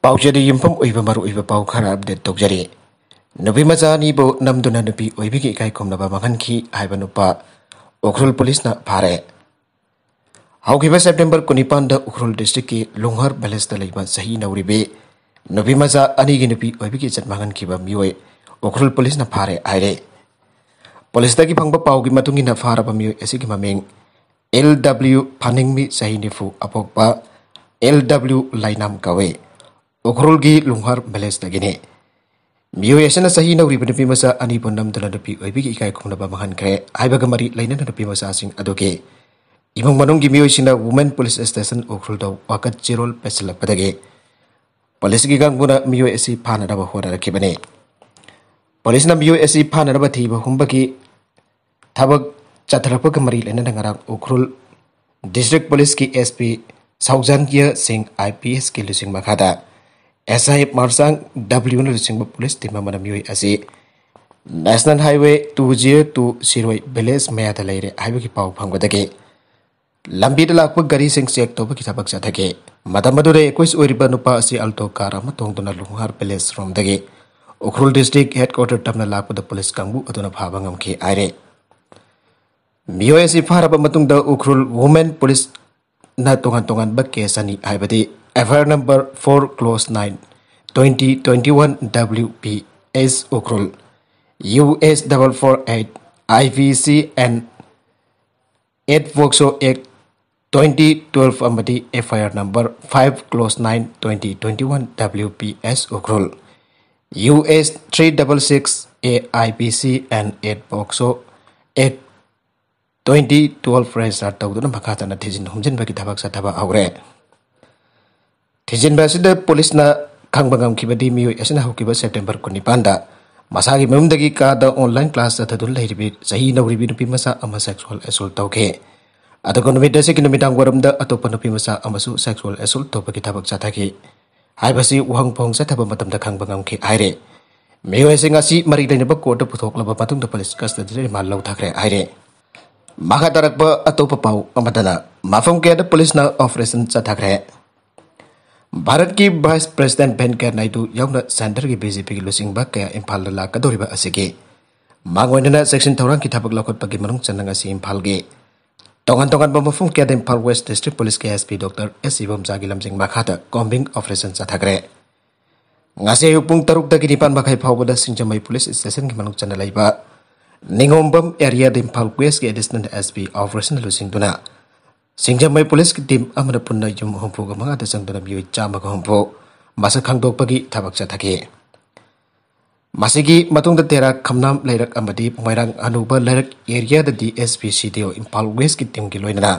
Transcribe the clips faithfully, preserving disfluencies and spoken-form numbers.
ꯄꯥꯎꯆꯦꯗ ꯌꯨꯝꯐꯝ ꯑꯣꯏꯕ ꯃꯔꯨꯑꯣꯏꯕ ꯄꯥꯎ ꯈꯔ ꯑꯞꯗꯦꯠ ꯇꯧꯖꯔꯤ꯫ ꯅꯨꯄꯤ ꯃꯆꯥ ꯑꯅꯤꯕꯨ ꯅꯝꯗꯨꯅ ꯅꯨꯄꯤ ꯑꯣꯏꯕꯒꯤ ꯏꯀꯥꯏ ꯈꯨꯝꯅꯕ ꯃꯥꯡꯍꯟꯈꯤ ꯍꯥꯏꯕ ꯅꯨꯄꯥ ꯎꯈ꯭ꯔꯨꯜ ꯄꯨꯂꯤꯁꯅ ꯐꯥꯔꯦ꯫ ꯍꯧꯈꯤꯕ ꯁꯦꯞꯇꯦꯝꯕꯔ ꯀꯨꯟꯅꯤꯄꯥꯟꯗ ꯎꯈ꯭ꯔꯨꯜ ꯗꯤꯁꯇ꯭ꯔꯤꯛꯀꯤ ꯂꯨꯡꯍꯔ ꯚꯤꯂꯦꯖꯇ ꯂꯩꯕ ꯆꯍꯤ ꯅꯧꯔꯤꯕꯤ ꯅꯨꯄꯤ ꯃꯆꯥ ꯑꯅꯤꯒꯤ ꯅꯨꯄꯤ ꯑꯣꯏꯕꯒꯤ ꯏꯖꯠ ꯃꯥꯡꯍꯟꯈꯤꯕ ꯃꯤꯑꯣꯏ ꯎꯈ꯭ꯔꯨꯜ ꯄꯨꯂꯤꯁꯅ ꯐꯥꯔꯦ ꯍꯥꯏꯔꯦ꯫ ꯄꯨꯂꯤꯁꯇꯒꯤ ꯐꯪꯕ ꯄꯥꯎꯒꯤ ꯃꯇꯨꯡ ꯏꯟꯅ ꯐꯥꯔꯕ ꯃꯤꯑꯣꯏ ꯑꯁꯤꯒꯤ ꯃꯃꯤꯡ ꯑꯦꯜ ꯗꯕ꯭ꯂꯤꯎ ꯐꯥꯅꯤꯡꯃꯤ, ꯆꯍꯤ ꯅꯤꯐꯨ, ꯑꯄꯣꯛꯄ ꯑꯦꯜ ꯗꯕ꯭ꯂꯤꯎ ꯂꯥꯏꯅꯥꯝ ꯀꯧꯏ꯫ ꯎꯈ꯭ꯔꯨꯜꯒꯤ ꯂꯨꯡꯍꯔ ꯚꯤꯂꯦꯖꯇꯒꯤꯅꯤ꯫ ꯃꯤꯑꯣꯏ ꯑꯁꯤꯅ ꯆꯍꯤ ꯅꯧꯔꯤꯕ ꯅꯨꯄꯤ ꯃꯆꯥ ꯑꯅꯤꯕꯨ ꯅꯝꯗꯨꯅ ꯅꯨꯄꯤ ꯑꯣꯏꯕꯒꯤ ꯏꯀꯥꯏ ꯈꯨꯝꯅꯕ ꯃꯥꯡꯍꯟꯈ꯭ꯔꯦ ꯍꯥꯏꯕꯒ ꯃꯔꯤ ꯂꯩꯅꯅ ꯅꯨꯄꯤ ꯃꯆꯥꯁꯤꯡ ꯑꯗꯨꯒꯤ ꯏꯃꯨꯡ ꯃꯅꯨꯡꯒꯤ ꯃꯤꯑꯣꯏꯁꯤꯡꯅ ꯋꯨꯃꯦꯟ ꯄꯨꯂꯤꯁ ꯁ꯭ꯇꯦꯁꯟ ꯎꯈ꯭ꯔꯨꯜꯗ ꯋꯥꯀꯠ ꯆꯦꯔꯣꯜ ꯄꯦꯁꯤꯜꯂꯛꯄꯗꯒꯤ ꯄꯨꯂꯤꯁꯀꯤ ꯀꯥꯡꯕꯨꯅ ꯃꯤꯑꯣꯏ ꯑꯁꯤ ꯐꯥꯅꯅꯕ ꯍꯣꯠꯅꯔꯛꯈꯤꯕꯅꯤ꯫ ꯄꯨꯂꯤꯁꯅ ꯃꯤꯑꯣꯏ ꯑꯁꯤ ꯐꯥꯅꯅꯕ ꯊꯤꯕ ꯍꯨꯝꯕꯒꯤ ꯊꯕꯛ ꯆꯠꯊꯔꯛꯄꯒ ꯃꯔꯤ ꯂꯩꯅꯅ ꯉꯔꯥꯡ ꯎꯈ꯭ꯔꯨꯜ ꯗꯤꯁꯇ꯭ꯔꯤꯛ ꯄꯨꯂꯤꯁꯀꯤ ꯑꯦꯁ ꯄꯤ ꯁꯥꯎꯖꯥꯟꯒꯤꯌ ꯁꯤꯡ ꯑꯥꯏ ꯄꯤ ꯑꯦꯁꯀꯤ ꯂꯨꯆꯤꯡ ꯃꯈꯥꯗ ꯑꯦꯁ ꯑꯥꯏ ꯃꯥꯔꯁꯥꯡ ꯗꯕ꯭ꯂꯤꯎꯅ ꯂꯨꯆꯤꯡꯕ ꯄꯨꯂꯤꯁ ꯇꯤꯝ ꯑꯃꯅ ꯃꯤꯑꯣꯏ ꯑꯁꯤ national highway two zero two ꯁꯤꯔꯣꯏ ꯚꯤꯂꯦꯖ ꯃꯌꯥꯗ ꯂꯩꯔꯦ ꯍꯥꯏꯕꯒꯤ ꯄꯥꯎ ꯐꯪꯕꯗꯒꯤ ꯂꯝꯕꯤꯗ ꯂꯥꯛꯄ ꯒꯥꯔꯤꯁꯤꯡ ꯆꯦꯛ ꯇꯧꯕꯒꯤ ꯊꯕꯛ ꯆꯠꯊꯈꯤ꯫ ꯃꯇꯝ ꯑꯗꯨꯗ ꯑꯦꯀꯨꯏꯁ ꯑꯣꯏꯔꯤꯕ ꯅꯨꯄꯥ ꯑꯁꯤ ꯑꯜꯇꯣ ꯀꯥꯔ ꯑꯃ ꯇꯣꯡꯗꯨꯅ ꯂꯨꯡꯍꯥꯔ ꯚꯤꯂꯦꯖ ꯔꯣꯝꯗꯒꯤ ꯎꯈ꯭ꯔꯨꯜ ꯗꯤꯁꯇ꯭ꯔꯤꯛ ꯍꯦꯗꯀ꯭ꯋꯥꯇꯔ ꯇꯝꯅ ꯂꯥꯛꯄꯗ ꯄꯨꯂꯤꯁ ꯀꯥꯡꯕꯨ ꯑꯗꯨꯅ ꯐꯥꯕ ꯉꯝꯈꯤ ꯍꯥꯏꯔꯦ꯫ ꯃꯤꯑꯣꯏ ꯑꯁꯤ ꯐꯥꯔꯕ ꯃꯇꯨꯡꯗ ꯎꯈ꯭ꯔꯨꯜ ꯋꯨꯃꯦꯟ ꯄꯨꯂꯤꯁꯅ ꯇꯣꯉꯥꯟ ꯇꯣꯉꯥꯟꯕ ꯀꯦꯁ ꯑꯅꯤ, ꯍꯥꯏꯕꯗꯤ F I R number four close nine, twenty twenty one W P S Ukhrul, U S double four eight I P C and eight POCSO act twenty twelve ꯑꯃꯗꯤ F I R number five close nine, twenty twenty one W P S Ukhrul, U S three double six A I P C and eight POCSO act twenty twelve register ꯇꯧꯗꯨꯅ ꯃꯈꯥ ꯇꯥꯅ ꯊꯤꯖꯤꯟ ꯍꯨꯝꯖꯤꯟꯕꯒꯤ ꯊꯕꯛ ꯆꯠꯊꯕ ꯍꯧꯔꯦ꯫ ꯊꯤꯖꯤꯟꯕ ꯑꯁꯤꯗ ꯄꯨꯂꯤꯁꯅ ꯈꯪꯕ ꯉꯝꯈꯤꯕꯗꯤ ꯃꯤꯑꯣꯏ ꯑꯁꯤꯅ ꯍꯧꯈꯤꯕ ꯁꯦꯞꯇꯦꯝꯕꯔ ꯀꯨꯟꯅꯤꯄꯥꯟꯗ ꯃꯁꯥꯒꯤ ꯃꯌꯨꯝꯗꯒꯤ ꯀꯥꯗ ꯑꯣꯟꯂꯥꯏꯟ ꯀ꯭ꯂꯥꯁ ꯆꯠꯊꯗꯨꯅ ꯂꯩꯔꯤꯕꯤ ꯆꯍꯤ ꯅꯧꯔꯤꯕꯤ ꯅꯨꯄꯤ ꯃꯆꯥ ꯑꯃ ꯁꯦꯛꯁꯨꯑꯦꯜ ꯑꯦꯁꯣꯜ ꯇꯧꯈꯤ꯫ ꯑꯗꯨꯒ ꯅꯨꯃꯤꯠ ꯑꯁꯤꯒꯤ ꯅꯨꯃꯤꯗꯥꯡ ꯋꯥꯏꯔꯝꯗ ꯑꯇꯣꯞꯄ ꯅꯨꯄꯤ ꯃꯆꯥ ꯑꯃꯁꯨ ꯁꯦꯛꯁꯨꯑꯦꯜ ꯑꯦꯁꯣꯜ ꯇꯧꯕꯒꯤ ꯊꯕꯛ ꯆꯠꯊꯈꯤ ꯍꯥꯏꯕꯁꯤ ꯋꯥꯍꯪ ꯐꯣꯡ ꯆꯠꯊꯕ ꯃꯇꯝꯗ ꯈꯪꯕ ꯉꯝꯈꯤ ꯍꯥꯏꯔꯦ꯫ ꯃꯤꯑꯣꯏꯁꯤꯡ ꯑꯁꯤ ꯃꯔꯤ ꯂꯩꯅꯕ ꯀꯣꯔꯠꯇ ꯄꯨꯊꯣꯛꯂꯕ ꯃꯇꯨꯡꯗ ꯄꯨꯂꯤꯁ ꯀꯁꯇꯗꯤꯗ ꯔꯤꯃꯥꯟ ꯂꯧꯊꯈ꯭ꯔꯦ ꯍꯥꯏꯔꯦ꯫ ꯃꯈꯥ ꯇꯥꯔꯛꯄ ꯑꯇꯣꯞꯄ ꯄꯥꯎ ꯑꯃꯗꯅ ꯃꯐꯝ ꯀꯌꯥꯗ ꯄꯨꯂꯤꯁꯅ ꯑꯣꯄꯔꯦꯁꯟ ꯆꯠꯊꯈ꯭ꯔꯦ꯫ ꯚꯥꯔꯠꯀꯤ ꯚꯥꯏꯁ ꯄ꯭ꯔꯦꯁꯤꯗꯦꯟꯠ ꯚꯦꯟꯀꯌꯥ ꯅꯥꯏꯗꯨ ꯌꯥꯎꯅ ꯁꯦꯟꯇꯔꯒꯤ ꯕꯤ ꯖꯦ ꯄꯤꯒꯤ ꯂꯨꯆꯤꯡꯕ ꯀꯌꯥ ꯏꯝꯐꯥꯜꯗ ꯂꯥꯛꯀꯗꯧꯔꯤꯕ ꯑꯁꯤꯒꯤ ꯃꯥꯡꯑꯣꯏꯅꯅ ꯆꯦꯛꯁꯤꯟ ꯊꯧꯔꯥꯡꯒꯤ ꯊꯕꯛ ꯂꯧꯈꯠꯄꯒꯤ ꯃꯅꯨꯡ ꯆꯟꯅ ꯉꯁꯤ ꯏꯝꯐꯥꯜꯒꯤ ꯇꯣꯉꯥꯟ ꯇꯣꯉꯥꯟꯕ ꯃꯐꯝ ꯀꯌꯥꯗ ꯏꯝꯐꯥꯜ ꯋꯦꯁ ꯗꯤꯁꯇ꯭ꯔꯤꯛ ꯄꯨꯂꯤꯁꯀꯤ ꯑꯦꯁ ꯄꯤ ꯗꯣꯛꯇꯔ ꯑꯦꯁ ꯏꯕꯣꯝꯆꯥꯒꯤ ꯂꯝꯖꯤꯡ ꯃꯈꯥꯗ ꯀꯣꯝꯕꯤꯡ ꯑꯣꯄꯔꯦꯁꯟ ꯆꯠꯊꯈ꯭ꯔꯦ꯫ ꯉꯁꯤ ꯑꯌꯨꯛ ꯄꯨꯡ ꯇꯔꯨꯛꯇꯒꯤ ꯅꯤꯄꯥꯟ ꯃꯈꯥꯏ ꯐꯥꯎꯕꯗ ꯁꯤꯡꯖꯃꯩ ꯄꯨꯂꯤꯁ ꯁ꯭ꯇꯦꯁꯟꯒꯤ ꯃꯅꯨꯡ ꯆꯟꯅ ꯂꯩꯕ ꯅꯤꯉꯣꯝꯕꯝ ꯑꯦꯔꯤꯌꯥꯗ ꯏꯝꯐꯥꯜ ꯋꯦꯁꯀꯤ ꯑꯦꯗꯤꯁꯅꯦꯜ ꯑꯦꯁ ꯄꯤ ꯑꯣꯄꯔꯦꯁꯟ ꯂꯨꯆꯤꯡꯗꯨꯅ ꯁꯤꯡꯖꯃꯩ ꯄꯨꯂꯤꯁꯀꯤ ꯇꯤꯝ ꯑꯃꯅ ꯄꯨꯟꯅ ꯌꯨꯝ ꯍꯨꯝꯐꯨꯒ ꯃꯉꯥꯗ ꯆꯪꯗꯨꯅ ꯃꯤꯑꯣꯏ ꯆꯥꯝꯃꯒ ꯍꯨꯝꯐꯨ ꯃꯁꯛ ꯈꯪꯗꯣꯛꯄꯒꯤ ꯊꯕꯛ ꯆꯠꯊꯈꯤ꯫ ꯃꯁꯤꯒꯤ ꯃꯇꯨꯡꯗ ꯇꯦꯔꯥ ꯈꯝꯅꯥꯝ ꯂꯩꯔꯛ ꯑꯃꯗꯤ ꯃꯣꯏꯔꯥꯡ ꯑꯅꯧꯕ ꯂꯩꯔꯛ ꯑꯦꯔꯤꯌꯥꯗ ꯗꯤ ꯑꯦꯁ ꯄꯤ ꯁꯤ ꯗꯤ ꯑꯣ ꯏꯝꯐꯥꯜ ꯋꯦꯁꯀꯤ ꯇꯤꯝꯒꯤ ꯂꯣꯏꯅꯅ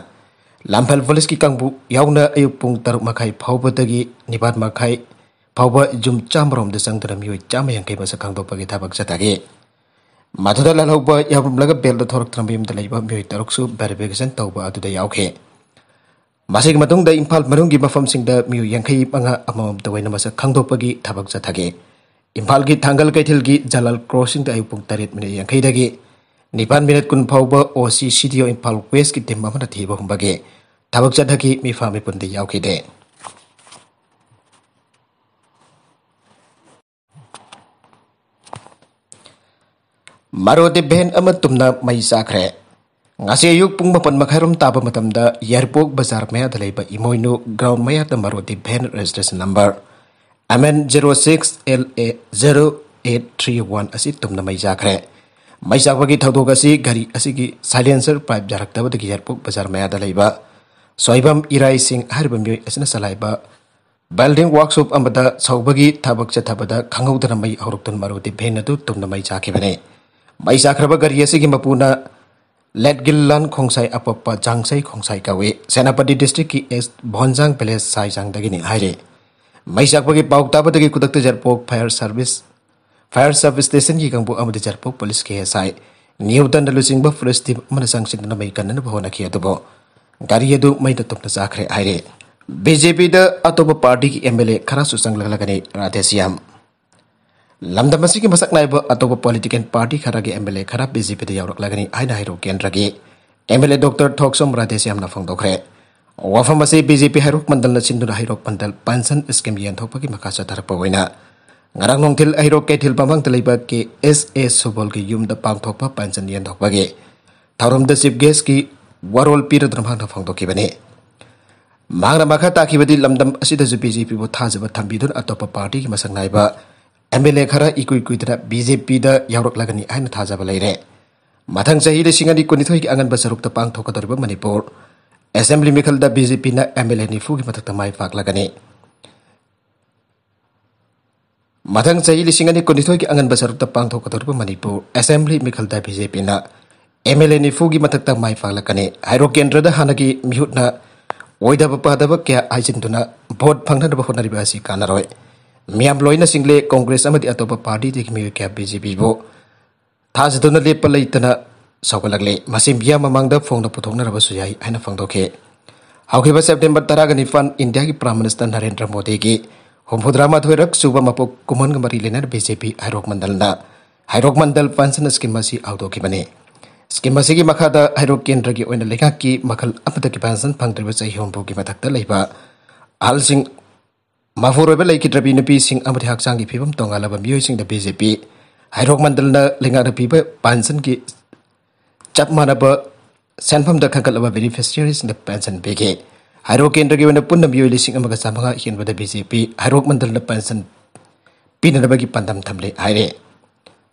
ꯂꯝꯐꯦꯜ ꯄꯨꯂꯤꯁꯀꯤ ꯀꯥꯡꯕꯨ ꯌꯥꯎꯅ ꯑꯌꯨꯛ ꯄꯨꯡ ꯇꯔꯨꯛ ꯃꯈꯥꯏ ꯐꯥꯎꯕꯗꯒꯤ ꯅꯤꯄꯥꯟ ꯃꯈꯥꯏ ꯐꯥꯎꯕ ꯌꯨꯝ ꯆꯥꯝꯃꯔꯣꯝꯗ ꯆꯪꯗꯨꯅ ꯃꯤꯑꯣꯏ ꯆꯥꯝꯃ ꯌꯥꯡꯈꯩ ꯃꯁꯛ ꯈꯪꯗꯣꯛꯄꯒꯤ ꯊꯕꯛ ꯆꯠꯊꯈꯤ꯫ ꯃꯗꯨꯗ ꯂꯥꯜꯍꯧꯕ ꯌꯥꯎꯔꯝꯂꯒ ꯕꯦꯜꯗ ꯊꯣꯔꯛꯇꯨꯅ ꯃꯌꯨꯝꯗ ꯂꯩꯕ ꯃꯤꯑꯣꯏ ꯇꯔꯨꯛꯁꯨ ꯚꯦꯔꯤꯐꯤꯀꯦꯁꯟ ꯇꯧꯕ ꯑꯗꯨꯗ ꯌꯥꯎꯈꯤ꯫ ꯃꯁꯤꯒꯤ ꯃꯇꯨꯡꯗ ꯏꯝꯐꯥꯜ ꯃꯅꯨꯡꯒꯤ ꯃꯐꯝꯁꯤꯡꯗ ꯃꯤꯑꯣꯏ ꯌꯥꯡꯈꯩ ꯃꯉꯥ ꯑꯃꯃꯝꯇ ꯑꯣꯏꯅ ꯃꯁꯛ ꯈꯪꯗꯣꯛꯄꯒꯤ ꯊꯕꯛ ꯆꯠꯊꯈꯤ꯫ ꯏꯝꯐꯥꯜꯒꯤ ꯊꯥꯡꯒꯜ ꯀꯩꯊꯦꯜꯒꯤ ꯖꯂꯥꯜ ꯀ꯭ꯔꯣꯁꯤꯡꯗ ꯑꯌꯨꯛ ꯄꯨꯡ ꯇꯔꯦꯠ ꯃꯤꯅꯤꯠ ꯌꯥꯡꯈꯩꯗꯒꯤ ꯅꯤꯄꯥꯟ ꯃꯤꯅꯤꯠ ꯀꯨꯟ ꯐꯥꯎꯕ ꯑꯣ ꯁꯤ ꯁꯤ ꯗꯤ ꯑꯣ ꯏꯝꯐꯥꯜ ꯋꯦꯁꯀꯤ ꯇꯤꯝ ꯑꯃꯅ ꯊꯤꯕ ꯍꯨꯝꯕꯒꯤ ꯊꯕꯛ ꯆꯠꯊꯈꯤ꯫ ꯃꯤꯐꯥ ꯃꯤꯄꯨꯟꯗꯤ ꯌꯥꯎꯈꯤꯗꯦ꯫ ꯃꯔꯨꯗꯤ ꯚꯦꯟ ꯑꯃ ꯇꯨꯝꯅ ꯃꯩ ꯆꯥꯈ꯭ꯔꯦ꯫ ꯉꯁꯤ ꯑꯌꯨꯛ ꯄꯨꯡ ꯃꯥꯄꯟ ꯃꯈꯥꯏꯔꯣꯝ ꯇꯥꯕ ꯃꯇꯝꯗ ꯌꯥꯏꯔꯤꯄꯣꯛ ꯕꯖꯥꯔ ꯃꯌꯥꯗ ꯂꯩꯕ ꯏꯃꯣꯏꯅꯨ ꯒ꯭ꯔꯥꯎꯟ ꯃꯌꯥꯗ ꯃꯔꯨꯗꯤ van registration number M N zero six L A zero eight three one ꯑꯁꯤ ꯇꯨꯝꯅ ꯃꯩ ꯆꯥꯈ꯭ꯔꯦ꯫ ꯃꯩ ꯆꯥꯛꯄꯒꯤ ꯊꯧꯗꯣꯛ ꯑꯁꯤ ꯒꯥꯔꯤ ꯑꯁꯤꯒꯤ ꯁꯥꯏꯂꯦꯟꯁꯔ ꯄꯥꯏꯞ ꯌꯥꯔꯛꯇꯕꯗꯒꯤ ꯌꯥꯏꯔꯤꯄꯣꯛ ꯕꯖꯥꯔ ꯃꯌꯥꯗ ꯂꯩꯕ ꯁꯣꯏꯕꯝ ꯏꯔꯥꯏ ꯁꯤꯡ ꯍꯥꯏꯔꯤꯕ ꯃꯤꯑꯣꯏ ꯑꯁꯤꯅ ꯆꯂꯥꯏꯕ ꯕꯦꯜꯗꯤꯡ ꯋꯥꯔꯛꯁꯣꯞ ꯑꯃꯗ ꯁꯧꯕꯒꯤ ꯊꯕꯛ ꯆꯠꯊꯕꯗ ꯈꯪꯍꯧꯗꯅ ꯃꯩ ꯍꯧꯔꯛꯇꯨꯅ ꯃꯔꯨꯗꯤ ꯚꯦꯟ ꯑꯗꯨ ꯇꯨꯝꯅ ꯃꯩ ꯆꯥꯈꯤꯕꯅꯤ꯫ ꯃꯩ ꯆꯥꯈ꯭ꯔꯕ ꯒꯥꯔꯤ ꯑꯁꯤꯒꯤ ꯃꯄꯨꯅ ꯂꯦꯠꯒꯤꯜꯂꯥꯟ ꯈꯣꯡꯁꯥꯏ ꯑꯄꯣꯛꯄ ꯖꯥꯡꯁꯩ ꯈꯣꯡꯁꯥꯏ ꯀꯧꯏ꯫ ꯁꯦꯅꯥꯄꯇꯤ ꯗꯤꯁꯇ꯭ꯔꯤꯛꯀꯤ ꯑꯦꯁ ꯚꯣꯟꯖꯥꯡ ꯚꯤꯂꯦꯖ ꯁꯥꯏꯖꯥꯡꯗꯒꯤꯅꯤ ꯍꯥꯏꯔꯤ꯫ ꯃꯩ ꯆꯥꯛꯄꯒꯤ ꯄꯥꯎ ꯇꯥꯕꯗꯒꯤ ꯈꯨꯗꯛꯇ ꯌꯥꯏꯔꯤꯄꯣꯛ ꯐꯥꯌꯔ ꯁꯥꯔꯚꯤꯁ, ꯐꯥꯌꯔ ꯁꯥꯔꯚꯤꯁ ꯁ꯭ꯇꯦꯁꯟꯒꯤ ꯀꯥꯡꯕꯨ ꯑꯃꯗꯤ ꯌꯥꯏꯔꯤꯄꯣꯛ ꯄꯨꯂꯤꯁ ꯀꯦ ꯑꯦꯁ ꯑꯥꯏ ꯅ꯭ꯌꯨꯇꯟꯅ ꯂꯨꯆꯤꯡꯕ ꯄꯨꯂꯤꯁ ꯇꯤꯝ ꯑꯃꯅ ꯆꯪꯁꯤꯟꯗꯨꯅ ꯃꯩ ꯀꯟꯅꯅꯕ ꯍꯣꯠꯅꯈꯤ, ꯑꯗꯨꯕꯨ ꯒꯥꯔꯤ ꯑꯗꯨ ꯃꯩꯗ ꯇꯨꯝꯅ ꯆꯥꯈ꯭ꯔꯦ ꯍꯥꯏꯔꯤ꯫ ꯕꯤ ꯖꯦ ꯄꯤꯗ ꯑꯇꯣꯞꯄ ꯄꯥꯔꯇꯤꯒꯤ ꯑꯦꯝ ꯑꯦꯜ ꯑꯦ ꯈꯔꯁꯨ ꯆꯪꯂꯛꯂꯒꯅꯤ ꯔꯥꯙꯦꯁ꯭ꯌꯥꯝ꯫ ꯂꯝꯗꯝ ꯑꯁꯤꯒꯤ ꯃꯁꯛ ꯅꯥꯏꯕ ꯑꯇꯣꯞꯄ ꯄꯣꯂꯤꯇꯤꯀꯦꯜ ꯄꯥꯔꯇꯤ ꯈꯔꯒꯤ ꯑꯦꯝ ꯑꯦꯜ ꯑꯦ ꯈꯔ ꯕꯤ ꯖꯦ ꯄꯤꯗ ꯌꯥꯎꯔꯛꯂꯒꯅꯤ ꯍꯥꯏꯅ ꯍꯥꯏꯔꯣ ꯀꯦꯟꯗ꯭ꯔꯒꯤ ꯑꯦꯝ ꯑꯦꯜ ꯑꯦ ꯗꯣꯛꯇꯔ ꯊꯣꯛꯆꯣꯝ ꯔꯥꯙꯦꯁ꯭ꯌꯥꯝꯅ ꯐꯣꯡꯗꯣꯛꯈ꯭ꯔꯦ꯫ ꯋꯥꯐꯝ ꯑꯁꯤ ꯕꯤ ꯖꯦ ꯄꯤ ꯍꯩꯔꯣꯛ ꯃꯟꯗꯜꯅ ꯁꯤꯟꯗꯨꯅ ꯍꯩꯔꯣꯛ ꯃꯟꯗꯜ ꯄꯦꯟꯁꯟ ꯁ꯭ꯀꯤꯝ ꯌꯦꯟꯊꯣꯛꯄꯒꯤ ꯃꯈꯥ ꯆꯠꯊꯔꯛꯄ ꯑꯣꯏꯅ ꯉꯔꯥꯡ ꯅꯨꯡꯊꯤꯜ ꯍꯩꯔꯣꯛ ꯀꯩꯊꯦꯜ ꯃꯃꯥꯡꯗ ꯂꯩꯕ ꯀꯦ ꯑꯦꯁ ꯑꯦ ꯁꯨꯕꯣꯜꯒꯤ ꯌꯨꯝꯗ ꯄꯥꯡꯊꯣꯛꯄ ꯄꯦꯟꯁꯟ ꯌꯦꯟꯊꯣꯛꯄꯒꯤ ꯊꯧꯔꯝꯗ ꯆꯤꯐ ꯒꯦꯁꯀꯤ ꯋꯥꯔꯣꯜ ꯄꯤꯔꯗꯨꯅ ꯃꯍꯥꯛꯅ ꯐꯣꯡꯗꯣꯛꯈꯤꯕꯅꯤ꯫ ꯃꯍꯥꯛꯅ ꯃꯈꯥ ꯇꯥꯈꯤꯕꯗꯤ ꯂꯝꯗꯝ ꯑꯁꯤꯗꯁꯨ ꯕꯤ ꯖꯦ ꯄꯤꯕꯨ ꯊꯥꯖꯕ ꯊꯝꯕꯤꯗꯨꯅ ꯑꯇꯣꯞꯄ ꯄꯥꯔꯇꯤꯒꯤ ꯃꯁꯛ ꯅꯥꯏꯕ ꯑꯦꯝ ꯑꯦꯜ ꯑꯦ ꯈꯔ ꯏꯀꯨꯏ ꯀꯨꯏꯗꯅ ꯕꯤ ꯖꯦ ꯄꯤꯗ ꯌꯥꯎꯔꯛꯂꯒꯅꯤ ꯍꯥꯏꯅ ꯊꯥꯖꯕ ꯂꯩꯔꯦ꯫ ꯃꯊꯪ ꯆꯍꯤ ꯂꯤꯁꯤꯡ ꯑꯅꯤ ꯀꯨꯟꯅꯤꯊꯣꯏꯒꯤ ꯑꯉꯟꯕ ꯁꯔꯨꯛꯇ ꯄꯥꯡꯊꯣꯛꯀꯗꯧꯔꯤꯕ ꯃꯅꯤꯄꯨꯔ ꯑꯦꯁꯦꯝꯕ꯭ꯂꯤ ꯃꯤꯈꯜꯗ ꯕꯤ ꯖꯦ ꯄꯤꯅ ꯑꯦꯝ ꯑꯦꯜ ꯑꯦ ꯅꯤꯐꯨꯒꯤ ꯃꯊꯛꯇ ꯃꯥꯏ ꯄꯥꯛꯂꯒꯅꯤ꯫ ꯃꯊꯪ ꯆꯍꯤ ꯂꯤꯁꯤꯡ ꯑꯅꯤ ꯀꯨꯟꯅꯤꯊꯣꯏꯒꯤ ꯑꯉꯟꯕ ꯁꯔꯨꯛꯇ ꯄꯥꯡꯊꯣꯛꯀꯗꯧꯔꯤꯕ ꯃꯅꯤꯄꯨꯔ ꯑꯦꯁꯦꯝꯕ꯭ꯂꯤ ꯃꯤꯈꯜꯗ ꯕꯤ ꯖꯦ ꯄꯤꯅ ꯑꯦꯝ ꯑꯦꯜ ꯑꯦ ꯅꯤꯐꯨꯒꯤ ꯃꯊꯛꯇ ꯃꯥꯏ ꯄꯥꯛꯂꯛꯀꯅꯤ꯫ ꯍꯩꯔꯣꯛ ꯀꯦꯟꯗ꯭ꯔꯗ ꯍꯥꯟꯅꯒꯤ ꯃꯤꯍꯨꯠꯅ ꯑꯣꯏꯗꯕ ꯄꯥꯗꯕ ꯀꯌꯥ ꯍꯥꯏꯖꯤꯟꯗꯨꯅ ꯚꯣꯠ ꯐꯪꯅꯅꯕ ꯍꯣꯠꯅꯔꯤꯕ ꯑꯁꯤ ꯀꯥꯟꯅꯔꯣꯏ꯫ ꯃꯤꯌꯥꯝ ꯂꯣꯏꯅ ꯆꯤꯡꯂꯦ꯫ ꯀꯣꯡꯒ꯭ꯔꯦꯁ ꯑꯃꯗꯤ ꯑꯇꯣꯞꯄ ꯄꯥꯔꯇꯤꯗꯒꯤ ꯃꯤꯑꯣꯏ ꯀꯌꯥ ꯕꯤ ꯖꯦ ꯄꯤꯕꯨ ꯊꯥꯖꯗꯨꯅ ꯂꯦꯞꯄ ꯂꯩꯇꯅ ꯁꯧꯒꯠꯂꯛꯂꯤ꯫ ꯃꯁꯤ ꯃꯤꯌꯥꯝ ꯃꯃꯥꯡꯗ ꯐꯣꯡꯅ ꯄꯨꯊꯣꯛꯅꯔꯕꯁꯨ ꯌꯥꯏ ꯍꯥꯏꯅ ꯐꯣꯡꯗꯣꯛꯈꯤ꯫ ꯍꯧꯈꯤꯕ ꯁꯦꯞꯇꯦꯝꯕꯔ ꯇꯔꯥꯒ ꯅꯤꯄꯥꯟ ꯏꯟꯗꯤꯌꯥꯒꯤ ꯄ꯭ꯔꯥꯏꯝ ꯃꯤꯅꯤꯁꯇꯔ ꯅꯔꯦꯟꯗ꯭ꯔ ꯃꯣꯗꯤꯒꯤ ꯍꯨꯝꯐꯨꯇꯔꯥ ꯃꯥꯊꯣꯏꯔꯛ ꯁꯨꯕ ꯃꯄꯣꯛ ꯀꯨꯝꯍꯣꯟꯒ ꯃꯔꯤ ꯂꯩꯅꯅ ꯕꯤ ꯖꯦ ꯄꯤ ꯍꯩꯔꯣꯛ ꯃꯟꯗꯜꯅ ꯍꯩꯔꯣꯛ ꯃꯟꯗꯜ ꯄꯦꯟꯁꯟ ꯁ꯭ꯀꯤꯝ ꯑꯁꯤ ꯍꯧꯗꯣꯛꯈꯤꯕꯅꯤ꯫ ꯁ꯭ꯀꯤꯝ ꯑꯁꯤꯒꯤ ꯃꯈꯥꯗ ꯍꯩꯔꯣꯛ ꯀꯦꯟꯗ꯭ꯔꯒꯤ ꯑꯣꯏꯅ ꯂꯩꯉꯥꯛꯀꯤ ꯃꯈꯜ ꯑꯃꯠꯇꯒꯤ ꯄꯦꯟꯁꯟ ꯐꯪꯗ꯭ꯔꯤꯕ ꯆꯍꯤ ꯍꯨꯝꯐꯨꯒꯤ ꯃꯊꯛꯇ ꯂꯩꯕ ꯑꯍꯜꯁꯤꯡ, ꯃꯄꯨꯔꯣꯏꯕ ꯂꯩꯈꯤꯗ꯭ꯔꯕꯤ ꯅꯨꯄꯤꯁꯤꯡ ꯑꯃꯗꯤ ꯍꯛꯆꯥꯡꯒꯤ ꯐꯤꯕꯝ ꯇꯣꯉꯥꯜꯂꯕ ꯃꯤꯑꯣꯏꯁꯤꯡꯗ ꯕꯤ ꯖꯦ ꯄꯤ ꯍꯩꯔꯣꯛ ꯃꯟꯗꯜꯅ ꯂꯩꯉꯥꯛꯅ ꯄꯤꯕ ꯄꯦꯟꯁꯟꯒꯤ ꯆꯞ ꯃꯥꯟꯅꯕ ꯁꯦꯟꯐꯝꯗ ꯈꯟꯒꯠꯂꯕ ꯕꯦꯅꯤꯐꯤꯁꯤꯌꯔꯤꯁꯤꯡꯗ ꯄꯦꯟꯁꯟ ꯄꯤꯈꯤ꯫ ꯍꯩꯔꯣꯛ ꯀꯦꯟꯗ꯭ꯔꯒꯤ ꯑꯣꯏꯅ ꯄꯨꯟꯅ ꯃꯤꯑꯣꯏ ꯂꯤꯁꯤꯡ ꯑꯃꯒ ꯆꯥꯃꯉꯥ ꯍꯦꯟꯕꯗ ꯕꯤ ꯖꯦ ꯄꯤ ꯍꯩꯔꯣꯛ ꯃꯟꯗꯜꯅ ꯄꯦꯟꯁꯟ ꯄꯤꯅꯅꯕꯒꯤ ꯄꯥꯟꯗꯝ ꯊꯝꯂꯤ ꯍꯥꯏꯔꯤ꯫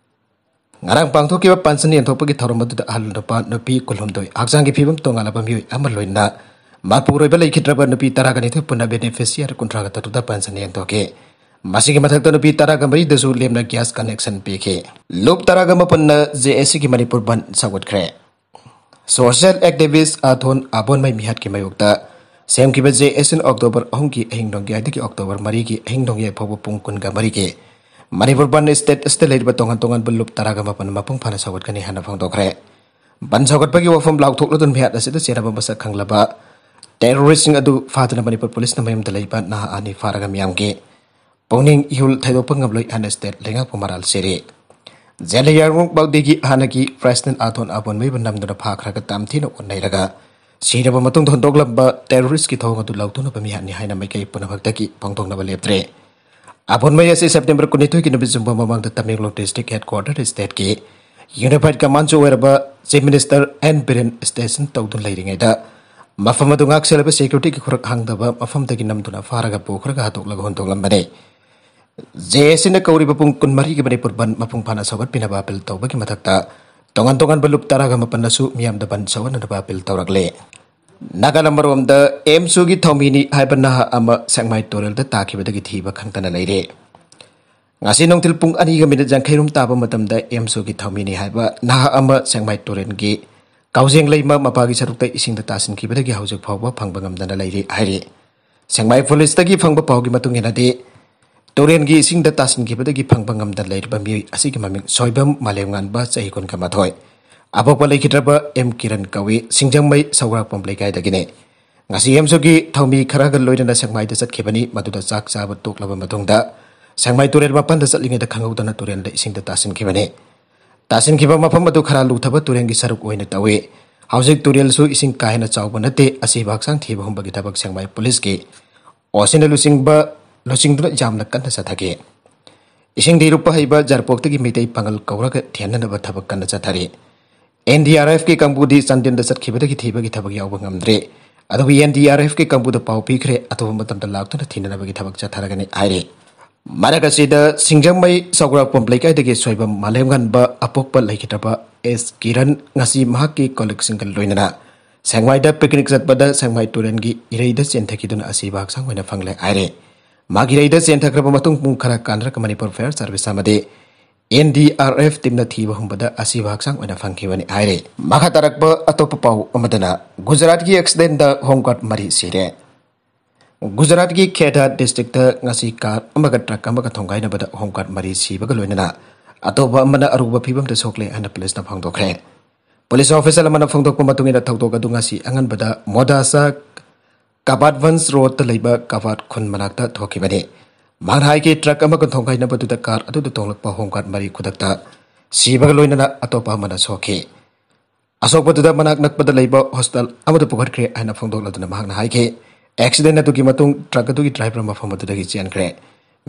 ꯉꯔꯥꯡ ꯄꯥꯡꯊꯣꯛꯈꯤꯕ ꯄꯦꯟꯁꯟ ꯌꯦꯟꯊꯣꯛꯄꯒꯤ ꯊꯧꯔꯝ ꯑꯗꯨꯗ ꯑꯍꯜ ꯅꯨꯄꯥ, ꯅꯨꯄꯤ ꯀꯨꯟꯍꯨꯝꯗꯣꯏ, ꯍꯛꯆꯥꯡꯒꯤ ꯐꯤꯕꯝ ꯇꯣꯉꯥꯜꯂꯕ ꯃꯤꯑꯣꯏ ꯑꯃ ꯂꯣꯏꯅꯅ ꯃꯄꯨꯔꯣꯏꯕ ꯂꯩꯈꯤꯗ꯭ꯔꯕ ꯅꯨꯄꯤ ꯇꯔꯥꯒ ꯅꯤꯊꯣꯏ ꯄꯨꯟꯅ ꯕꯦꯅꯤꯐꯤꯁꯤꯌꯥꯔꯤ ꯀꯨꯟꯊ꯭ꯔꯥꯒ ꯇꯔꯨꯛꯇ ꯄꯦꯟꯁꯟ ꯌꯦꯟꯊꯣꯛꯈꯤ꯫ ꯃꯁꯤꯒꯤ ꯃꯊꯛꯇ ꯅꯨꯄꯤ ꯇꯔꯥꯒ ꯃꯔꯤꯗꯁꯨ ꯂꯦꯝꯅ ꯒ꯭ꯌꯥꯁ ꯀꯅꯦꯛꯁꯟ ꯄꯤꯈꯤ꯫ ꯂꯨꯞ ꯇꯔꯥꯒ ꯃꯥꯄꯟꯅ ꯖꯦ ꯑꯦ ꯁꯤꯒꯤ ꯃꯅꯤꯄꯨꯔ ꯕꯟꯗ ꯁꯧꯒꯠꯈ꯭ꯔꯦ꯫ ꯁꯣꯁꯤꯌꯦꯜ ꯑꯦꯛꯇꯤꯚꯤꯁ ꯑꯥꯊꯣꯟ ꯑꯕꯣꯟꯃꯩ ꯃꯤꯍꯠꯀꯤ ꯃꯥꯌꯣꯛꯇ ꯁꯦꯝꯈꯤꯕ ꯖꯦ ꯑꯦꯁ ꯑꯦꯟ ꯑꯣꯛꯇꯣꯕꯔ ꯑꯍꯨꯝꯒꯤ ꯑꯍꯤꯡ ꯅꯣꯡꯌꯥꯏꯗꯒꯤ ꯑꯣꯛꯇꯣꯕꯔ ꯃꯔꯤꯒꯤ ꯑꯍꯤꯡ ꯅꯣꯡꯌꯥꯏ ꯐꯥꯎꯕ ꯄꯨꯡ ꯀꯨꯟꯒ ꯃꯔꯤꯒꯤ ꯃꯅꯤꯄꯨꯔ ꯕꯟꯗ ꯁ꯭ꯇꯦꯠ ꯑꯁꯤꯗ ꯂꯩꯔꯤꯕ ꯇꯣꯉꯥꯟ ꯇꯣꯉꯥꯟꯕ ꯂꯨꯞ ꯇꯔꯥꯒ ꯃꯥꯄꯟ ꯃꯄꯨꯡ ꯐꯥꯅ ꯁꯧꯒꯠꯀꯅꯤ ꯍꯥꯏꯅ ꯐꯣꯡꯗꯣꯛꯈ꯭ꯔꯦ꯫ ꯕꯟꯗ ꯁꯧꯒꯠꯄꯒꯤ ꯋꯥꯐꯝ ꯂꯥꯎꯊꯣꯛꯂꯗꯨꯅ ꯃꯤꯍꯥꯠ ꯑꯁꯤꯗ ꯆꯦꯟꯅꯕ ꯃꯁꯛ ꯈꯪꯂꯕ ꯇꯦꯔꯣꯔꯤꯁ꯭ꯠꯁꯤꯡ ꯑꯗꯨ ꯐꯥꯗꯨꯅ ꯃꯅꯤꯄꯨꯔ ꯄꯨꯂꯤꯁꯅ ꯃꯌꯨꯝꯗ ꯂꯩꯕ ꯅꯍꯥ ꯑꯅꯤ ꯐꯥꯔꯒ ꯃꯤꯌꯥꯝꯒꯤ ꯄꯨꯛꯅꯤꯡ ꯏꯍꯨꯜ ꯊꯩꯗꯣꯛꯄ ꯉꯝꯂꯣꯏ ꯍꯥꯏꯅ ꯁ꯭ꯇꯦꯠ ꯂꯩꯉꯥꯛꯄꯨ ꯃꯔꯥꯜ ꯁꯤꯔꯤ꯫ ꯖꯦꯂꯤꯌꯥꯡꯔꯣꯡ ꯄꯥꯎꯗꯦꯒꯤ ꯍꯥꯟꯅꯒꯤ ꯄ꯭ꯔꯦꯁꯤꯗꯦꯟꯠ ꯑꯥꯊꯣꯟ ꯑꯕꯣꯟꯃꯩꯕꯨ ꯅꯝꯗꯨꯅ ꯐꯥꯈ꯭ꯔꯒ ꯇꯝꯊꯤꯅ ꯑꯣꯠꯅꯩꯔꯒ ꯁꯤꯔꯕ ꯃꯇꯨꯡꯗ ꯍꯨꯟꯗꯣꯛꯂꯝꯕ ꯇꯦꯔꯣꯔꯤꯁꯀꯤ ꯊꯧꯑꯣꯡ ꯑꯗꯨ ꯂꯥꯎꯊꯣꯛꯅꯕ ꯃꯤꯍꯥꯠꯅꯤ ꯍꯥꯏꯅ ꯃꯥꯏꯀꯩ ꯄꯨꯝꯅꯃꯛꯇꯒꯤ ꯐꯣꯡꯗꯣꯛꯅꯕ ꯂꯦꯞꯇ꯭ꯔꯦ꯫ ꯑꯄꯣꯟꯕ ꯑꯁꯤ ꯁꯦꯞꯇꯦꯝꯕꯔ ꯀꯨꯟꯅꯤꯊꯣꯏꯒꯤ ꯅꯨꯃꯤꯠ ꯌꯨꯡꯕ ꯃꯃꯥꯡꯗ ꯇꯃꯦꯡꯂꯣꯡ ꯗꯤꯁꯇ꯭ꯔꯤꯛ ꯍꯦꯗꯀ꯭ꯋꯥꯇꯔ ꯁ꯭ꯇꯦꯠꯀꯤ ꯌꯨꯅꯤꯐꯥꯏꯗ ꯀꯃꯥꯟꯁꯨ ꯑꯣꯏꯔꯕ chief minister N Biren station ꯇꯧꯗꯨꯅ ꯂꯩꯔꯤꯉꯩꯗ ꯃꯐꯝ ꯑꯗꯨ ꯉꯥꯛ ꯁꯦꯜꯂꯕ ꯁꯦꯀ꯭ꯌꯨꯔꯤꯇꯤꯒꯤ ꯈꯨꯔꯛ ꯍꯥꯡꯗꯕ ꯃꯐꯝꯗꯒꯤ ꯅꯝꯗꯨꯅ ꯐꯥꯔꯒ ꯄꯨꯈ꯭ꯔꯒ ꯍꯥꯠꯇꯣꯛꯂꯒ ꯍꯨꯟꯗꯣꯛꯂꯝꯕꯅꯤ꯫ ꯖꯦ ꯑꯦꯁ ꯁꯤꯅ ꯀꯧꯔꯤꯕ ꯄꯨꯡ ꯀꯨꯟꯃꯔꯤꯒꯤ ꯃꯅꯤꯄꯨꯔ ꯕꯟ ꯃꯄꯨꯡ ꯐꯥꯅ ꯁꯧꯒꯠꯄꯤꯅꯕ ꯑꯄꯤꯜ ꯇꯧꯕꯒꯤ ꯃꯊꯛꯇ ꯇꯣꯉꯥꯟ ꯇꯣꯉꯥꯟꯕ ꯂꯨꯞ ꯇꯔꯥꯒ ꯃꯥꯄꯟꯅꯁꯨ ꯃꯤꯌꯥꯝꯗ ꯕꯟ ꯁꯧꯒꯠꯅꯅꯕ ꯑꯄꯤꯜ ꯇꯧꯔꯛꯂꯦ꯫ ꯅꯥꯒꯥꯂꯝ ꯃꯔꯣꯝꯗ ꯑꯦꯝꯁꯨꯒꯤ ꯊꯧꯃꯤꯅꯤ ꯍꯥꯏꯕ ꯅꯍꯥ ꯑꯃ ꯁꯦꯛꯃꯥꯏ ꯇꯨꯔꯦꯜꯗ ꯇꯥꯈꯤꯕꯗꯒꯤ ꯊꯤꯕ ꯈꯪꯗꯅ ꯂꯩꯔꯦ꯫ ꯉꯁꯤ ꯅꯨꯡꯊꯤꯜ ꯄꯨꯡ ꯑꯅꯤꯒ ꯃꯤꯅꯤꯠ ꯌꯥꯡꯈꯩꯔꯣꯝ ꯇꯥꯕ ꯃꯇꯝꯗ ꯑꯦꯝꯁꯨꯒꯤ ꯊꯧꯃꯤꯅꯤ ꯍꯥꯏꯕ ꯅꯍꯥ ꯑꯃ ꯁꯦꯛꯃꯥꯏ ꯇꯨꯔꯦꯜꯒꯤ ꯀꯥꯎꯖꯦꯡ ꯂꯩꯃ ꯃꯄꯥꯒꯤ ꯁꯔꯨꯛꯇ ꯏꯁꯤꯡꯗ ꯇꯥꯁꯤꯟꯈꯤꯕꯗꯒꯤ ꯍꯧꯖꯤꯛ ꯐꯥꯎꯕ ꯐꯪꯕ ꯉꯝꯗꯅ ꯂꯩꯔꯤ ꯍꯥꯏꯔꯤ꯫ ꯁꯦꯛꯃꯥꯏ ꯄꯨꯂꯤꯁꯇꯒꯤ ꯐꯪꯕ ꯄꯥꯎꯒꯤ ꯃꯇꯨꯡ ꯏꯟꯅꯗꯤ, ꯇꯨꯔꯦꯜꯒꯤ ꯏꯁꯤꯡꯗ ꯇꯥꯁꯤꯟꯈꯤꯕꯗꯒꯤ ꯐꯪꯕ ꯉꯝꯗꯅ ꯂꯩꯔꯤꯕ ꯃꯤꯑꯣꯏ ꯑꯁꯤꯒꯤ ꯃꯃꯤꯡ ꯁꯣꯏꯕꯝ ꯃꯥꯂꯦꯝꯉꯥꯟꯕ, ꯆꯍꯤ ꯀꯨꯟꯒ ꯃꯥꯊꯣꯏ, ꯑꯄꯣꯛꯄ ꯂꯩꯈꯤꯗ꯭ꯔꯕ ꯑꯦꯝ ꯀꯤꯔꯟ ꯀꯧꯏ, ꯁꯤꯡꯖꯃꯩ ꯁꯧꯒ꯭ꯔꯥꯛꯄꯝ ꯂꯩꯀꯥꯏꯗꯒꯤꯅꯤ꯫ ꯉꯁꯤ ꯑꯦꯝꯁꯨꯒꯤ ꯊꯧꯃꯤ ꯈꯔꯒ ꯂꯣꯏꯅꯅ ꯁꯦꯛꯃꯥꯏꯗ ꯆꯠꯈꯤꯕꯅꯤ꯫ ꯃꯗꯨꯗ ꯆꯥꯛ ꯆꯥꯕ ꯇꯣꯛꯂꯕ ꯃꯇꯨꯡꯗ ꯁꯦꯛꯃꯥꯏ ꯇꯨꯔꯦꯜ ꯃꯄꯥꯟꯗ ꯆꯠꯂꯤꯉꯩꯗ ꯈꯪꯍꯧꯗꯅ ꯇꯨꯔꯦꯜꯗ ꯏꯁꯤꯡꯗ ꯇꯥꯁꯤꯟꯈꯤꯕꯅꯤ꯫ ꯇꯥꯁꯤꯟꯈꯤꯕ ꯃꯐꯝ ꯑꯗꯨ ꯈꯔ ꯂꯨꯊꯕ ꯇꯨꯔꯦꯜꯒꯤ ꯁꯔꯨꯛ ꯑꯣꯏꯅ ꯇꯧꯏ꯫ ꯍꯧꯖꯤꯛ ꯇꯨꯔꯦꯜꯁꯨ ꯏꯁꯤꯡ ꯀꯥ ꯍꯦꯟꯅ ꯆꯥꯎꯕ ꯅꯠꯇꯦ꯫ ꯑꯁꯤꯕ ꯍꯛꯆꯥꯡ ꯊꯤꯕ ꯍꯨꯝꯕꯒꯤ ꯊꯕꯛ ꯁꯦꯛꯃꯥꯏ ꯄꯨꯂꯤꯁꯀꯤ ꯑꯣꯁꯤꯅ ꯂꯨꯆꯤꯡꯕ, ꯂꯨꯆꯤꯡꯗꯨꯅ ꯌꯥꯝꯅ ꯀꯟꯅ ꯆꯠꯊꯈꯤ꯫ ꯏꯁꯤꯡꯗ ꯏꯔꯨꯞꯄ ꯍꯩꯕ ꯖꯥꯔꯄꯣꯛꯇꯒꯤ ꯃꯩꯇꯩ ꯄꯥꯉꯜ ꯀꯧꯔꯒ ꯊꯦꯟꯅꯅꯕ ꯊꯕꯛ ꯀꯟꯅ ꯆꯠꯊꯔꯤ꯫ ꯑꯦꯟ ꯗꯤ ꯑꯥꯔ ꯑꯦꯐꯀꯤ ꯀꯥꯡꯕꯨꯗꯤ ꯆꯥꯟꯗꯦꯜꯗ ꯆꯠꯈꯤꯕꯗꯒꯤ ꯊꯤꯕꯒꯤ ꯊꯕꯛ ꯌꯥꯎꯕ ꯉꯝꯗ꯭ꯔꯤ꯫ ꯑꯗꯨꯕꯨ ꯑꯦꯟ ꯗꯤ ꯑꯥꯔ ꯑꯦꯐꯀꯤ ꯀꯥꯡꯕꯨꯗ ꯄꯥꯎ ꯄꯤꯈ꯭ꯔꯦ, ꯑꯊꯨꯕ ꯃꯇꯝꯗ ꯂꯥꯛꯇꯨꯅ ꯊꯤꯅꯅꯕꯒꯤ ꯊꯕꯛ ꯆꯠꯊꯔꯒꯅꯤ ꯍꯥꯏꯔꯤ꯫ ꯃꯔꯛ ꯑꯁꯤꯗ ꯁꯤꯡꯖꯃꯩ ꯁꯧꯒ꯭ꯔꯥꯛꯄꯝ ꯂꯩꯀꯥꯏꯗꯒꯤ ꯁꯣꯏꯕꯝ ꯃꯥꯂꯦꯝꯉꯥꯟꯕ ꯑꯄꯣꯛꯄ ꯂꯩꯈꯤꯗ꯭ꯔꯕ ꯑꯦꯁ ꯀꯤꯔꯟ ꯉꯁꯤ ꯃꯍꯥꯛꯀꯤ ꯀꯣꯂꯤꯛꯁꯤꯡꯒ ꯂꯣꯏꯅꯅ ꯁꯦꯡꯃꯥꯏꯗ ꯄꯤꯛꯅꯤꯛ ꯆꯠꯄꯗ ꯁꯦꯡꯃꯥꯏ ꯇꯨꯔꯦꯜꯒꯤ ꯏꯔꯩꯗ ꯆꯦꯟꯊꯈꯤꯗꯨꯅ ꯑꯁꯤꯕ ꯍꯛꯆꯥꯡ ꯑꯣꯏꯅ ꯐꯪꯂꯦ ꯍꯥꯏꯔꯦ꯫ ꯃꯥꯒꯤ ꯏꯔꯩꯗ ꯆꯦꯟꯊꯈ꯭ꯔꯕ ꯃꯇꯨꯡ ꯄꯨꯡ ꯈꯔ ꯀꯥꯟꯅꯔꯒ ꯃꯅꯤꯄꯨꯔ ꯐꯥꯌꯔ ꯁꯥꯔꯚꯤꯁ ꯑꯃꯗꯤ ꯑꯦꯟ ꯗꯤ ꯑꯥꯔ ꯑꯦꯐ ꯇꯤꯝꯅ ꯊꯤꯕ ꯍꯨꯝꯕꯗ ꯑꯁꯤꯕ ꯍꯛꯆꯥꯡ ꯑꯣꯏꯅ ꯐꯪꯈꯤꯕꯅꯤ ꯍꯥꯏꯔꯦ꯫ ꯃꯈꯥ ꯇꯥꯔꯛꯄ ꯑꯇꯣꯞꯄ ꯄꯥꯎ ꯑꯃꯗꯅ ꯒꯨꯖꯔꯥꯠꯀꯤ ꯑꯦꯛꯁꯤꯗꯦꯟꯗ ꯍꯣꯝ ꯒꯥꯔꯗ ꯃꯔꯤ ꯁꯤꯔꯦ꯫ ꯒꯨꯖꯔꯥꯠꯀꯤ ꯈꯦꯗꯥ ꯗꯤꯁꯇ꯭ꯔꯤꯛꯇ ꯉꯁꯤ ꯀꯥꯔ ꯑꯃꯒ ꯇ꯭ꯔꯛ ꯑꯃꯒ ꯊꯣꯡꯒꯥꯏꯅꯕꯗ ꯍꯣꯝ ꯒꯥꯔꯗ ꯃꯔꯤ ꯁꯤꯕꯒ ꯂꯣꯏꯅꯅ ꯑꯇꯣꯞꯄ ꯑꯃꯅ ꯑꯔꯨꯕ ꯐꯤꯕꯝꯗ ꯁꯣꯛꯂꯦ ꯍꯥꯏꯅ ꯄꯨꯂꯤꯁꯅ ꯐꯣꯡꯗꯣꯛꯈ꯭ꯔꯦ꯫ ꯄꯨꯂꯤꯁ ꯑꯣꯐꯤꯁꯔ ꯑꯃꯅ ꯐꯣꯡꯗꯣꯛꯄ ꯃꯇꯨꯡ ꯏꯟꯅ ꯊꯧꯗꯣꯛ ꯑꯗꯨ ꯉꯁꯤ ꯑꯉꯟꯕꯗ ꯃꯣꯗꯥꯁꯥ ꯀꯕꯥꯠꯚꯟꯁ ꯔꯣꯗꯇ ꯂꯩꯕ ꯀꯕꯥꯠ ꯈꯨꯟ ꯃꯅꯥꯛꯇ ꯊꯣꯛꯈꯤꯕꯅꯤ꯫ ꯃꯥꯡꯍꯥꯏꯒꯤ ꯇ꯭ꯔꯛ ꯑꯃꯒ ꯊꯣꯡꯒꯥꯏꯅꯕꯗꯨꯗ ꯀꯥꯔ ꯑꯗꯨꯗ ꯇꯣꯡꯂꯛꯄ ꯍꯣꯝ ꯒꯥꯔꯗ ꯃꯔꯤ ꯈꯨꯗꯛꯇ ꯁꯤꯕꯒ ꯂꯣꯏꯅꯅ ꯑꯇꯣꯞꯄ ꯑꯃꯅ ꯁꯣꯛꯈꯤ꯫ ꯑꯁꯣꯛꯄꯗꯨꯗ ꯃꯅꯥꯛ ꯅꯛꯄꯗ ꯂꯩꯕ ꯍꯣꯁꯄꯤꯇꯥꯜ ꯑꯃꯗ ꯄꯨꯈꯠꯈ꯭ꯔꯦ ꯍꯥꯏꯅ ꯐꯣꯡꯗꯣꯛꯂꯗꯨꯅ ꯃꯍꯥꯛꯅ ꯍꯥꯏꯈꯤ꯫ ꯑꯦꯛꯁꯤꯗꯦꯟ ꯑꯗꯨꯒꯤ ꯃꯇꯨꯡ ꯇ꯭ꯔꯛ ꯑꯗꯨꯒꯤ ꯗ꯭ꯔꯥꯏꯚꯔ ꯃꯐꯝ ꯑꯗꯨꯗꯒꯤ ꯆꯦꯟꯈ꯭ꯔꯦ꯫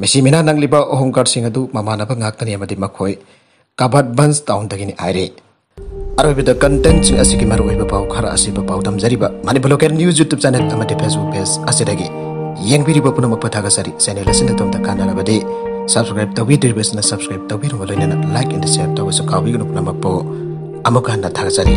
ꯃꯤꯁꯤ ꯃꯤꯅꯥ ꯅꯪꯂꯤꯕ ꯍꯣꯝ ꯒꯥꯔꯗꯁꯤꯡ ꯑꯗꯨ ꯃꯃꯥꯟꯅꯕ ꯉꯥꯛꯇꯅꯤ ꯑꯃꯗꯤ ꯃꯈꯣꯏ ꯀꯥꯕꯥꯠꯕꯟꯁ ꯇꯥꯎꯟꯗꯒꯤꯅꯤ ꯍꯥꯏꯔꯤ꯫ ꯑꯔꯣꯏꯕꯗ ꯀꯟꯇꯦꯟꯁꯤꯡ ꯑꯁꯤꯒꯤ ꯃꯔꯨꯑꯣꯏꯕ ꯄꯥꯎ ꯈꯔ ꯑꯁꯤꯕ ꯄꯥꯎꯗꯝꯖꯔꯤꯕ Manipur local news YouTube channel ꯑꯃꯗꯤ Facebook ꯄꯦꯖ ꯑꯁꯤꯗꯒꯤ ꯌꯦꯡꯕꯤꯔꯤꯕ ꯄꯨꯝꯅꯃꯛꯄꯨ ꯊꯥꯒꯠꯆꯔꯤ꯫ ꯆꯦꯅꯦꯜ ꯑꯁꯤꯅ ꯑꯗꯣꯝꯗ ꯀꯥꯟꯅꯔꯕꯗꯤ subscribe ꯇꯧꯕꯤꯗ꯭ꯔꯤꯕꯁꯤꯅ subscribe ꯇꯧꯕꯤꯔꯨꯕ ꯂꯣꯏꯅꯅ like and share ꯇꯧꯕꯁꯨ ꯀꯥꯎꯕꯤꯒꯅꯨ꯫ ꯄꯨꯝꯅꯃꯛꯄꯨ ꯑꯃꯨꯛ ꯍꯟꯅ ꯊꯥꯒꯠꯆꯔꯤ꯫